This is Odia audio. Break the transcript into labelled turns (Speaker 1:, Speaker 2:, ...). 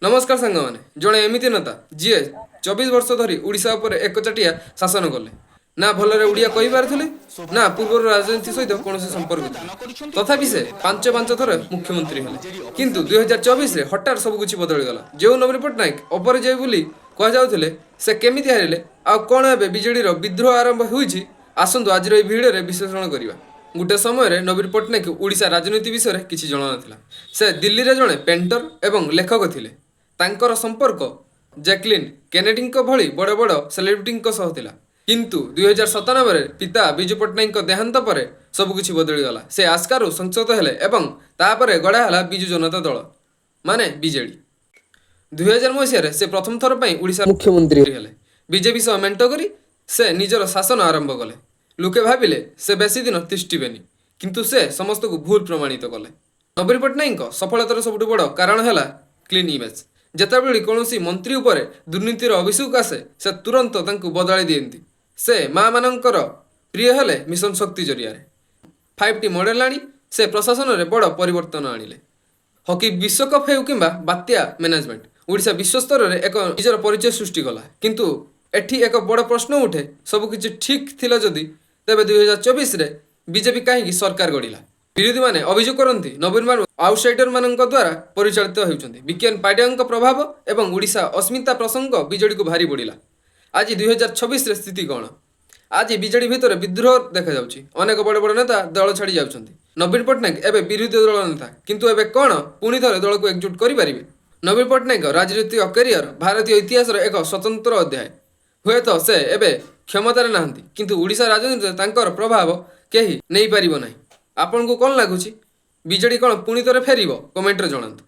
Speaker 1: ନମସ୍କାର ସାଙ୍ଗମାନେ। ଜଣେ ଏମିତି ନେତା, ଯିଏ 24 ବର୍ଷ ଧରି ଓଡ଼ିଶା ଉପରେ ଏକଚାଟିଆ ଶାସନ କଲେ। ନା ଭଲରେ ଓଡ଼ିଆ କହିପାରୁଥିଲେ, ନା ପୂର୍ବରୁ ରାଜନୀତି ସହିତ କୌଣସି ସମ୍ପର୍କ ଥିଲା। ତଥାପି ସେ ପାଞ୍ଚ ପାଞ୍ଚ ଥର ମୁଖ୍ୟମନ୍ତ୍ରୀ ହେଲେ। କିନ୍ତୁ 2024ରେ ହଠାତ୍ ସବୁକିଛି ବଦଳିଗଲା। ଯେଉଁ ନବୀନ ପଟ୍ଟନାୟକ ଅପରାଜେୟ ବୋଲି କୁହାଯାଉଥିଲେ, ସେ କେମିତି ହାରିଲେ ଆଉ କ'ଣ ଏବେ ବିଜେଡ଼ିର ବିଦ୍ରୋହ ଆରମ୍ଭ ହୋଇଛି? ଆସନ୍ତୁ, ଆଜିର ଏହି ଭିଡ଼ିଓରେ ବିଶ୍ଳେଷଣ କରିବା। ଗୋଟେ ସମୟରେ ନବୀନ ପଟ୍ଟନାୟକ ଓଡ଼ିଶା ରାଜନୀତି ବିଷୟରେ କିଛି ଜଣାନଥିଲା। ସେ ଦିଲ୍ଲୀରେ ଜଣେ ପେଣ୍ଟର ଏବଂ ଲେଖକ ଥିଲେ। ତାଙ୍କର ସମ୍ପର୍କ ଜ୍ୟାକଲିନ୍ କେନେଡିଙ୍କ ଭଳି ବଡ଼ ବଡ଼ ସେଲିବ୍ରିଟିଙ୍କ ସହ ଥିଲା। କିନ୍ତୁ 2097ରେ ପିତା ବିଜୁ ପଟ୍ଟନାୟକଙ୍କ ଦେହାନ୍ତ ପରେ ସବୁକିଛି ବଦଳିଗଲା। ସେ ଆସ୍କାରୁ ସାଂସଦ ହେଲେ ଏବଂ ତାପରେ ଗଢ଼ା ହେଲା ବିଜୁ ଜନତା ଦଳ, ମାନେ ବିଜେଡି। 2000 ମସିହାରେ ସେ ପ୍ରଥମ ଥର ପାଇଁ ଓଡ଼ିଶା
Speaker 2: ମୁଖ୍ୟମନ୍ତ୍ରୀ
Speaker 1: ହେଲେ। ବିଜେପି ସହ ମେଣ୍ଟ କରି ସେ ନିଜର ଶାସନ ଆରମ୍ଭ କଲେ। ଲୋକେ ଭାବିଲେ ସେ ବେଶୀ ଦିନ ତିଷ୍ଠିବେନି, କିନ୍ତୁ ସେ ସମସ୍ତଙ୍କୁ ଭୁଲ ପ୍ରମାଣିତ କଲେ। ନବୀନ ପଟ୍ଟନାୟକଙ୍କ ସଫଳତାର ସବୁଠୁ ବଡ଼ କାରଣ ହେଲା କ୍ଲିନ୍ ଇମେଜ୍। ଯେତେବେଳେ କୌଣସି ମନ୍ତ୍ରୀ ଉପରେ ଦୁର୍ନୀତିର ଅଭିଯୋଗ ଆସେ, ସେ ତୁରନ୍ତ ତାଙ୍କୁ ବଦଳାଇ ଦିଅନ୍ତି। ସେ ମାଆମାନଙ୍କର ପ୍ରିୟ ହେଲେ ମିଶନ ଶକ୍ତି ଜରିଆରେ। 5ଟି ମଡେଲ ଆଣି ସେ ପ୍ରଶାସନରେ ବଡ଼ ପରିବର୍ତ୍ତନ ଆଣିଲେ। ହକି ବିଶ୍ୱକପ୍ ହେଉ କିମ୍ବା ବାତ୍ୟା ମ୍ୟାନେଜମେଣ୍ଟ, ଓଡ଼ିଶା ବିଶ୍ୱସ୍ତରରେ ଏକ ନିଜର ପରିଚୟ ସୃଷ୍ଟି କଲା। କିନ୍ତୁ ଏଠି ଏକ ବଡ଼ ପ୍ରଶ୍ନ ଉଠେ, ସବୁକିଛି ଠିକ୍ ଥିଲା ଯଦି, ତେବେ 2024ରେ ବିଜେପି କାହିଁକି ସରକାର ଗଢ଼ିଲା? ବିରୋଧୀମାନେ ଅଭିଯୋଗ କରନ୍ତି, ନବୀନ ବାବୁ ଆଉଟସାଇଡରମାନଙ୍କ ଦ୍ୱାରା ପରିଚାଳିତ ହେଉଛନ୍ତି। ବିକେଏନ୍ ପାଣ୍ଡିଆନଙ୍କ ପ୍ରଭାବ ଏବଂ ଓଡ଼ିଶା ଅସ୍ମିତା ପ୍ରସଙ୍ଗ ବିଜେଡ଼ିକୁ ଭାରି ପଡ଼ିଲା। ଆଜି 2026ରେ ସ୍ଥିତି କ'ଣ? ଆଜି ବିଜେଡି ଭିତରେ ବିଦ୍ରୋହ ଦେଖାଯାଉଛି। ଅନେକ ବଡ଼ ବଡ଼ ନେତା ଦଳ ଛାଡ଼ି ଯାଉଛନ୍ତି। ନବୀନ ପଟ୍ଟନାୟକ ଏବେ ବିରୋଧୀ ଦଳ ନେତା, କିନ୍ତୁ ଏବେ କ'ଣ ପୁଣି ଥରେ ଦଳକୁ ଏକଜୁଟ କରିପାରିବେ? ନବୀନ ପଟ୍ଟନାୟକ ରାଜନୈତିକ କ୍ୟାରିୟର ଭାରତୀୟ ଇତିହାସର ଏକ ସ୍ୱତନ୍ତ୍ର ଅଧ୍ୟାୟ। ହୁଏତ ସେ ଏବେ କ୍ଷମତାରେ ନାହାନ୍ତି, କିନ୍ତୁ ଓଡ଼ିଶା ରାଜନୀତିରେ ତାଙ୍କର ପ୍ରଭାବ କେହି ନେଇପାରିବ ନାହିଁ। ଆପଣଙ୍କୁ କ'ଣ ଲାଗୁଛି? ବିଜେଡି କ'ଣ ପୁଣି ଥରେ ଫେରିବ? କମେଣ୍ଟରେ ଜଣାନ୍ତୁ।